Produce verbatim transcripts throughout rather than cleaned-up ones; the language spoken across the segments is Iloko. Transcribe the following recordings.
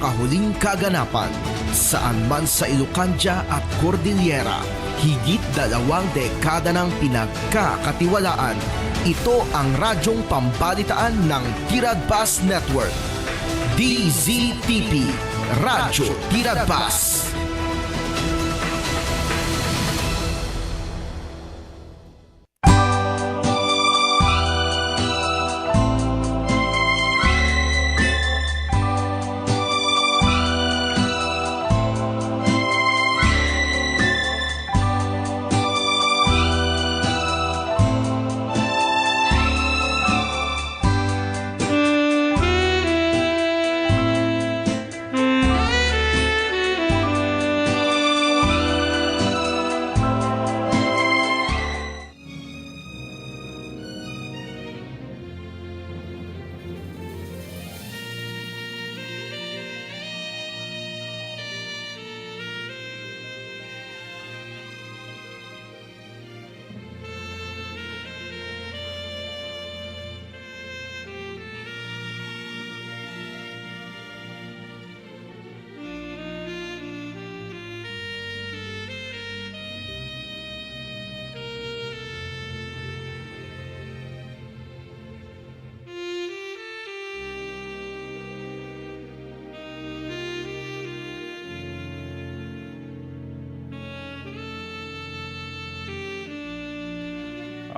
Huling kaganapan, saan man sa Ilocandia at Cordillera, higit dalawang dekada nang pinagkakatiwalaan. Ito ang radyong pambalitaan ng Tiradpas Network. D Z T P, Radyo Tiradpas.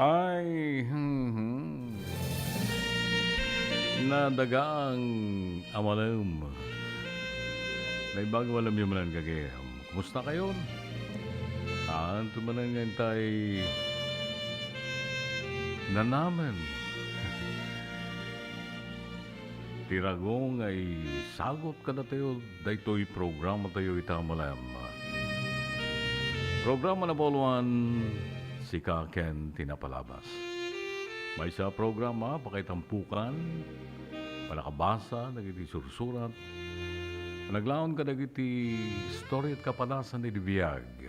Ay, hmm, hmm. Nadagang amalem. Naibago alam niyo manen, gagem. Kumusta kayo? Anto manen nga intay nanamen? Ti rago nga isagut kadatayo daytoy programa tayo ita malem. Programa na Boloan, sika ken ti napalabas. Maysa a programa, pakaitampukan, panakabasa dagiti sursurat, panaglaon kadagiti istorya ket kapadasan iti biag.